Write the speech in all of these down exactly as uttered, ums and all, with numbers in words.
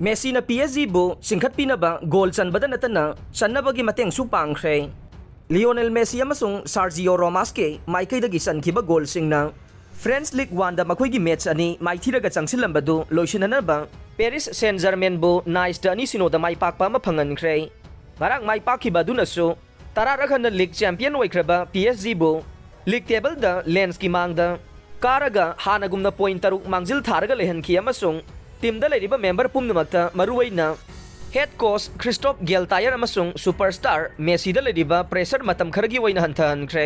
ꯃꯦꯁꯤꯅ ꯄꯤ S ꯖꯤꯕꯨ ꯆꯤꯡꯈꯠꯄꯤꯅꯕ goal ꯆꯟꯕꯗ ꯅꯠꯇꯅ ꯆꯟꯅꯕꯒꯤ ꯃꯇꯦꯡꯁꯨ ꯄꯥꯡꯈ꯭ꯔꯦ꯫ Lionel Messi ꯑꯃꯁꯨꯡ ꯁꯥꯔꯖꯤꯑꯣ ꯔꯣꯃꯥꯁꯀꯤ ꯃꯥꯏꯀꯩꯗꯒꯤ ꯆꯟꯈꯤꯕ ꯒꯣꯜꯁꯤꯡꯅ ꯐ꯭ꯔꯦꯟꯁ ꯂꯤꯒ ꯋꯥꯟꯗ ꯃꯈꯣꯏꯒꯤ ꯃꯦꯆ ꯑꯅꯤ ꯃꯥꯏꯊꯤꯔꯒ ꯆꯪꯁꯤꯜꯂꯝꯕꯗꯨ ꯂꯣꯏꯁꯤꯟꯅꯅꯕ ꯄꯦꯔꯤꯁ ꯁꯦꯟ ꯖꯔꯃꯦꯟꯕꯨ ꯅꯥꯏꯁꯇ ꯑꯅꯤ ꯁꯤꯅꯣꯗ ꯃꯥꯏ ꯄꯥꯛꯄ ꯑꯃ ꯐꯪꯍꯟꯈ꯭ꯔꯦ꯫ ꯉꯔꯥꯡ ꯃꯥꯏ ꯄꯥꯛꯈꯤꯕ ꯑꯗꯨꯅꯁꯨ ꯇꯔꯥꯔꯛ ꯍꯟꯅ ꯂꯤꯒ ꯆꯦꯝꯄꯤꯌꯟ ꯑꯣꯏꯈ꯭ꯔꯕ ꯄꯤ ꯑꯦꯁ ꯖꯤꯕꯨ ꯂꯤꯒ ꯇꯦꯕꯜꯗ ꯂꯦꯟꯁꯀꯤ ꯃꯥꯡꯗ ꯀꯥꯔꯒ ꯍꯥꯟꯅꯒꯨꯝꯅ ꯄꯣꯏꯟ ꯇꯔꯨꯛ ꯃꯥꯡꯖꯤꯜ ꯊꯥꯔꯒ ꯂꯩꯍꯟꯈꯤ ꯑꯃꯁꯨꯡ ꯇꯤꯝꯗ ꯂꯩꯔꯤꯕ ꯃꯦꯝꯕꯔ ꯄꯨꯝꯅꯃꯛꯇ, ꯃꯔꯨꯑꯣꯏꯅ ꯍꯦꯗ ꯀꯣꯆ ꯈ꯭ꯔꯤꯁꯇꯣꯞ ꯒꯦꯜꯇꯥꯌꯔ ꯑꯃꯁꯨꯡ ꯁꯨꯄꯔꯁ꯭ꯇꯥꯔ ꯃꯦꯁꯤꯗ ꯂꯩꯔꯤꯕ ꯄ꯭ꯔꯦꯁꯔ ꯃꯇꯝ ꯈꯔꯒꯤ ꯑꯣꯏꯅ ꯍꯟꯊꯍꯟꯈ꯭ꯔꯦ꯫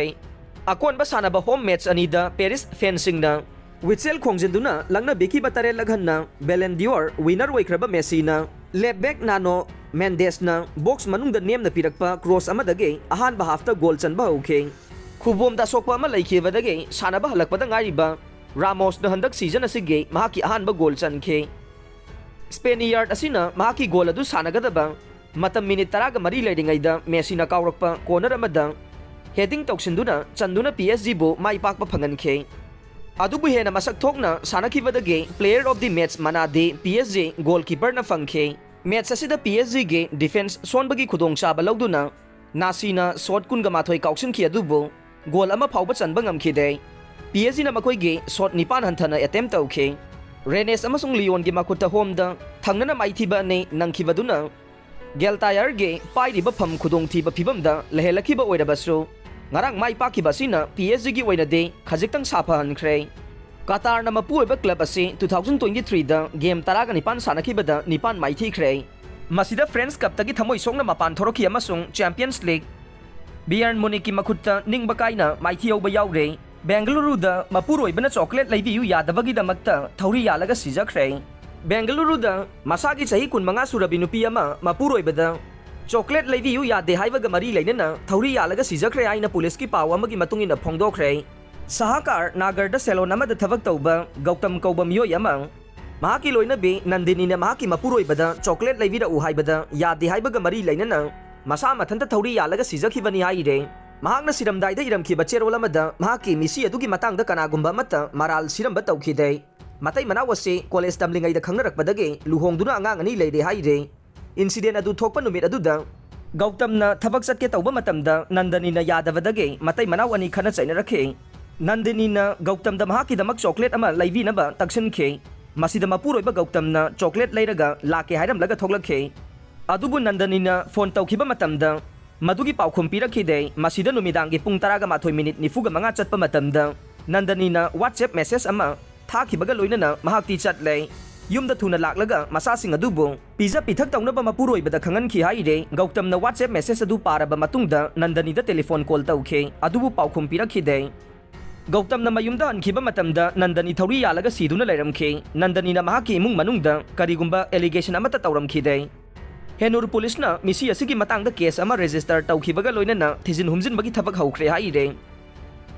ꯑꯀꯣꯟꯕ ꯁꯥꯟꯅꯕ ꯍꯣꯝ ꯃꯦꯆ ꯑꯅꯤꯗ ꯄꯦꯔꯤꯁ ꯐꯦꯟꯁꯤꯡꯅ ꯋꯤꯠꯁꯦꯜ ꯈꯣꯡꯖꯤꯟꯗꯨꯅ ꯂꯛꯅꯕꯤꯈꯤꯕ ꯇꯔꯦꯠꯂꯛ ꯍꯟꯅ ꯕꯦꯂꯦꯟ ꯗꯤꯑꯣꯔ ꯋꯤꯅꯔ ꯑꯣꯏꯈ꯭ꯔꯕ ꯃꯦꯁꯤꯅ ꯂꯦꯐ ꯕꯦꯛ ꯅꯥꯅꯣ ꯃꯦꯟꯗꯦꯁꯅ ꯕꯣꯛꯁ ꯃꯅꯨꯡꯗ ꯅꯦꯝꯅ ꯄꯤꯔꯛꯄ ꯀ꯭ꯔꯣꯁ ꯑꯃꯗꯒꯤ ꯑꯍꯥꯟꯕ ꯍꯥꯐꯇ ꯒꯣꯜ ꯆꯟꯕ ꯍꯧꯈꯤ꯫ ꯈꯨꯕꯣꯝꯗ ꯑꯁꯣꯛꯄ ꯑꯃ ꯂꯩꯈꯤꯕꯗꯒꯤ ꯁꯥꯟꯅꯕ ꯍꯜꯂꯛꯄꯗ ꯉꯥꯏꯔꯤꯕ ꯔꯥꯃꯣꯁꯅ ꯍꯟꯗꯛ ꯁꯤꯖꯟ ꯑꯁꯤꯒꯤ ꯃꯍꯥꯛꯀꯤ ꯑꯍꯥꯟꯕ ꯒꯣꯜ ꯆꯟꯈꯤ꯫ ꯁ꯭ꯄꯦꯅꯤꯌꯥꯔꯗ ꯑꯁꯤꯅ ꯃꯍꯥꯛꯀꯤ ꯒꯣꯜ ꯑꯗꯨ ꯁꯥꯟꯅꯒꯗꯕ ꯃꯇꯝ ꯃꯤꯅꯤꯠ ꯇꯔꯥꯒ ꯃꯔꯤ ꯂꯩꯔꯤꯉꯩꯗ ꯃꯦꯁꯤꯅ ꯀꯥꯎꯔꯛꯄ ꯀꯣꯔꯅꯔ ꯑꯃꯗ ꯍꯦꯗꯤꯡ ꯇꯧꯁꯤꯟꯗꯨꯅ ꯆꯟꯗꯨꯅ ꯄꯤ ꯑꯦꯁ ꯖꯤꯕꯨ ꯃꯥꯏ ꯄꯥꯛꯄ ꯐꯪꯍꯟꯈꯤ꯫ ꯑꯗꯨꯕꯨ ꯍꯦꯟꯅ ꯃꯁꯛ ꯊꯣꯛꯅ ꯁꯥꯟꯅꯈꯤꯕꯗꯒꯤ Player of the Match ꯃꯅꯥꯗꯤ ꯄꯤ ꯑꯦꯁ ꯖꯤ ꯒꯣꯜꯀꯤꯄꯔꯅ ꯐꯪꯈꯤ꯫ ꯃꯦꯆ ꯑꯁꯤꯗ ꯄꯤ ꯑꯦꯁ ꯖꯤꯒꯤ ꯗꯤꯐꯦꯟꯁ ꯁꯣꯟꯕꯒꯤ ꯈꯨꯗꯣꯡꯆꯥꯕ ꯂꯧꯗꯨꯅ ꯅꯥꯁꯤꯅ ꯁꯣꯠ ꯀꯨꯟꯒ ꯃꯥꯊꯣꯏ ꯀꯥꯎꯁꯤꯟꯈꯤ, ꯑꯗꯨꯕꯨ ꯒꯣꯜ ꯑꯃ ꯐꯥꯎꯕ ꯆꯟꯕ ꯉꯝꯈꯤꯗꯦ꯫ ꯄꯤ ꯑꯦꯁ ꯖꯤꯅ ꯃꯈꯣꯏꯒꯤ ꯁꯣꯠ ꯅꯤꯄꯥꯟ ꯍꯟꯊꯅ ꯑꯦꯇꯦꯝꯞ ꯇꯧꯈꯤ꯫ ꯔꯦꯅꯦꯁ ꯑꯃꯁꯨꯡ ꯂꯤꯌꯣꯟꯒꯤ ꯃꯈꯨꯠꯇ ꯍꯣꯝꯗ ꯊꯪꯅꯅ ꯃꯥꯏꯊꯤꯕ ꯑꯅꯤ ꯅꯪꯈꯤꯕꯗꯨꯅ ꯒꯦꯜꯇꯥꯌꯔꯒꯤ ꯄꯥꯏꯔꯤꯕ ꯐꯝ ꯈꯨꯗꯣꯡꯊꯤꯕ ꯐꯤꯚꯝꯗ ꯂꯩꯍꯜꯂꯛꯈꯤꯕ ꯑꯣꯏꯔꯕꯁꯨ, ꯉꯔꯥꯡ ꯃꯥꯏ ꯄꯥꯛꯈꯤꯕ ꯑꯁꯤꯅ ꯄꯤ ꯑꯦꯁ ꯖꯤꯒꯤ ꯑꯣꯏꯅꯗꯤ ꯈꯖꯤꯛꯇꯪ ꯁꯥꯐꯍꯟꯈ꯭ꯔꯦ꯫ ꯀꯇꯥꯔꯅ ꯃꯄꯨ ꯑꯣꯏꯕ ꯀ꯭ꯂꯕ ꯑꯁꯤ two thousand twenty-threeꯗ ꯒꯦꯝ ꯇꯔꯥꯒ ꯅꯤꯄꯥꯟ ꯁꯥꯟꯅꯈꯤꯕꯗ ꯅꯤꯄꯥꯟ ꯃꯥꯏꯊꯤꯈ꯭ꯔꯦ꯫ ꯃꯁꯤꯗ ꯐ꯭ꯔꯦꯟꯁ ꯀꯞꯇꯒꯤ ꯊꯃꯣꯏ ꯁꯣꯛꯅ ꯃꯄꯥꯟ ꯊꯣꯔꯛꯈꯤ ꯑꯃꯁꯨꯡ ꯆꯦꯝꯄꯤꯌꯟꯁ ꯂꯤꯒ ꯕꯤꯌꯔꯟ ꯃꯨꯅꯤꯛꯀꯤ ꯃꯈꯨꯠꯇ ꯅꯤꯡꯕ ꯀꯥꯏꯅ ꯃꯥꯏꯊꯤꯍꯧꯕ ꯌꯥꯎꯔꯦ꯫ ꯕꯦꯡꯒꯂꯨꯔꯨꯗ ꯃꯄꯨꯔꯣꯏꯕꯅ ꯆꯣꯀ꯭ꯂꯦꯠ ꯂꯩꯕꯤꯌꯨ ꯌꯥꯗꯕꯒꯤꯗꯃꯛꯇ ꯊꯧꯔꯤ ꯌꯥꯜꯂꯒ ꯁꯤꯖꯈ꯭ꯔꯦ꯫ ꯕꯦꯡꯒꯂꯨꯔꯨꯗ ꯃꯁꯥꯒꯤ ꯆꯍꯤ ꯀꯨꯟꯃꯉꯥ ꯁꯨꯔꯕꯤ ꯅꯨꯄꯤ ꯑꯃ ꯃꯄꯨꯔꯣꯏꯕꯗ ꯆꯣꯀ꯭ꯂꯦꯠ ꯂꯩꯕꯤꯌꯨ ꯌꯥꯗꯦ ꯍꯥꯏꯕꯒ ꯃꯔꯤ ꯂꯩꯅꯅ ꯊꯧꯔꯤ ꯌꯥꯜꯂꯒ ꯁꯤꯖꯈ꯭ꯔꯦ ꯍꯥꯏꯅ ꯄꯨꯂꯤꯁꯀꯤ ꯄꯥꯎ ꯑꯃꯒꯤ ꯃꯇꯨꯡ ꯏꯟꯅ ꯐꯣꯡꯗꯣꯛꯈ꯭ꯔꯦ꯫ ꯁꯍꯥꯀꯥꯔ ꯅꯥꯒꯔꯗ ꯁꯦꯂꯣꯟ ꯑꯃꯗ ꯊꯕꯛ ꯇꯧꯕ ꯒꯧꯇꯝ ꯀꯧꯕ ꯃꯤꯑꯣꯏ ꯑꯃ ꯃꯍꯥꯛꯀꯤ ꯂꯣꯏꯅꯕꯤ ꯅꯟꯗꯤꯅꯤꯅ ꯃꯍꯥꯛꯀꯤ ꯃꯄꯨꯔꯣꯏꯕꯗ ꯆꯣꯀ꯭ꯂꯦꯠ ꯂꯩꯕꯤꯔꯛꯎ ꯍꯥꯏꯕꯗ ꯌꯥꯗꯦ ꯍꯥꯏꯕꯒ ꯃꯔꯤ ꯂꯩꯅꯅ ꯃꯁꯥ ꯃꯊꯟꯇ ꯊꯧꯔꯤ ꯌꯥꯜꯂꯒ ꯁꯤꯖꯈꯤꯕꯅꯤ ꯍꯥꯏꯔꯦ꯫ ꯃꯍꯥꯛꯅ ꯁꯤꯔꯝꯗꯥꯏꯗ ꯏꯔꯝꯈꯤꯕ ꯆꯦꯔꯣꯜ ꯑꯃꯗ ꯃꯍꯥꯛꯀꯤ ꯃꯤꯁꯤ ꯑꯗꯨꯒꯤ ꯃꯇꯥꯡꯗ ꯀꯅꯥꯒꯨꯝꯕ ꯑꯃꯠꯇ ꯃꯔꯥꯜ ꯁꯤꯔꯝꯕ ꯇꯧꯈꯤꯗꯦ꯫ ꯃꯇꯩ ꯃꯅꯥꯎ ꯑꯁꯤ ꯀꯣꯂꯦꯖ ꯇꯝꯂꯤꯉꯩꯗ ꯈꯪꯅꯔꯛꯄꯗꯒꯤ ꯂꯨꯍꯣꯡꯗꯨꯅ ꯑꯉꯥꯡ ꯑꯅꯤ ꯂꯩꯔꯦ ꯍꯥꯏꯔꯦ꯫ ꯏꯟꯁꯤꯗꯦꯟ ꯑꯗꯨ ꯊꯣꯛꯄ ꯅꯨꯃꯤꯠ ꯑꯗꯨꯗ ꯒꯧꯇꯝꯅ ꯊꯕꯛ ꯆꯠꯀꯦ ꯇꯧꯕ ꯃꯇꯝꯗ ꯅꯟꯗꯅꯤꯅ ꯌꯥꯗꯕꯗꯒꯤ ꯃꯇꯩ ꯃꯅꯥꯎ ꯑꯅꯤ ꯈꯠꯅ ꯆꯩꯅꯔꯛꯈꯤ꯫ ꯅꯟꯗꯅꯤꯅ ꯒꯧꯇꯝꯗ ꯃꯍꯥꯛꯀꯤꯗꯃꯛ ꯆꯣꯀ꯭ꯂꯦꯠ ꯑꯃ ꯂꯩꯕꯤꯅꯕ ꯇꯛꯁꯤꯟꯈꯤ꯫ ꯃꯁꯤꯗ ꯃꯄꯨꯔꯣꯏꯕ ꯒꯧꯇꯝꯅ ꯆꯣꯀ꯭ꯂꯦꯠ ꯂꯩꯔꯒ ꯂꯥꯛꯀꯦ ꯍꯥꯏꯔꯝꯂꯒ ꯊꯣꯛꯂꯛꯈꯤ꯫ ꯑꯗꯨꯕꯨ ꯅꯟꯗꯅꯤꯅ ꯐꯣꯟ ꯇꯧꯈꯤꯕ ꯃꯇꯝꯗ ꯃꯗꯨꯒꯤ ꯄꯥꯎꯈꯨꯝ ꯄꯤꯔꯛꯈꯤꯗꯦ꯫ ꯃꯁꯤꯗ ꯅꯨꯃꯤꯗꯥꯡꯒꯤ ꯄꯨꯡ ꯇꯔꯥꯒ ꯃꯥꯊꯣꯏ ꯃꯤꯅꯤꯠ ꯅꯤꯐꯨꯒ ꯃꯉꯥ ꯆꯠꯄ ꯃꯇꯝꯗ ꯅꯟꯗꯅꯤꯅ WhatsApp ꯃꯦꯁꯦꯖ ꯑꯃ ꯊꯥꯈꯤꯕꯒ ꯂꯣꯏꯅꯅ ꯃꯍꯥꯛꯇꯤ ꯆꯠꯂꯦ꯫ ꯌꯨꯝꯗ ꯊꯨꯅ ꯂꯥꯛꯂꯒ ꯃꯆꯥꯁꯤꯡ ꯑꯗꯨꯕꯨ ꯄꯤꯖ ꯄꯤꯊꯛ ꯇꯧꯅꯕ ꯃꯄꯨꯔꯣꯏꯕꯗ ꯈꯪꯍꯟꯈꯤ ꯍꯥꯏꯔꯦ꯫ ꯒꯧꯇꯝꯅ WhatsApp ꯃꯦꯁꯦꯖ ꯑꯗꯨ ꯄꯥꯔꯕ ꯃꯇꯨꯡꯗ ꯅꯟꯗꯅꯤꯗ ꯇꯦꯂꯤꯐꯣꯟ ꯀꯣꯜ ꯇꯧꯈꯤ, ꯑꯗꯨꯕꯨ ꯄꯥꯎꯈꯨꯝ ꯄꯤꯔꯛꯈꯤꯗꯦ꯫ ꯒꯧꯇꯝꯅ ꯃꯌꯨꯝꯗ ꯍꯟꯈꯤꯕ ꯃꯇꯝꯗ ꯅꯟꯗꯅꯤ ꯊꯧꯔꯤ ꯌꯥꯜꯂꯒ ꯁꯤꯗꯨꯅ ꯂꯩꯔꯝꯈꯤ꯫ ꯅꯟꯗꯅꯤꯅ ꯃꯍꯥꯛꯀꯤ ꯏꯃꯨꯡ ꯃꯅꯨꯡꯗ ꯀꯔꯤꯒꯨꯝꯕ ꯑꯦꯂꯤꯒꯦꯁꯟ ꯑꯃꯠꯇ ꯇꯧꯔꯝꯈꯤꯗꯦ꯫ ꯍꯦꯅꯨꯔ ꯄꯨꯂꯤꯁꯅ ꯃꯤꯁꯤ ꯑꯁꯤꯒꯤ ꯃꯇꯥꯡꯗ ꯀꯦꯁ ꯑꯃ ꯔꯦꯖꯤꯁꯇꯔ ꯇꯧꯈꯤꯕꯒ ꯂꯣꯏꯅꯅ ꯊꯤꯖꯤꯟ ꯍꯨꯝꯖꯤꯟꯕꯒꯤ ꯊꯕꯛ ꯍꯧꯈ꯭ꯔꯦ ꯍꯥꯏꯔꯦ꯫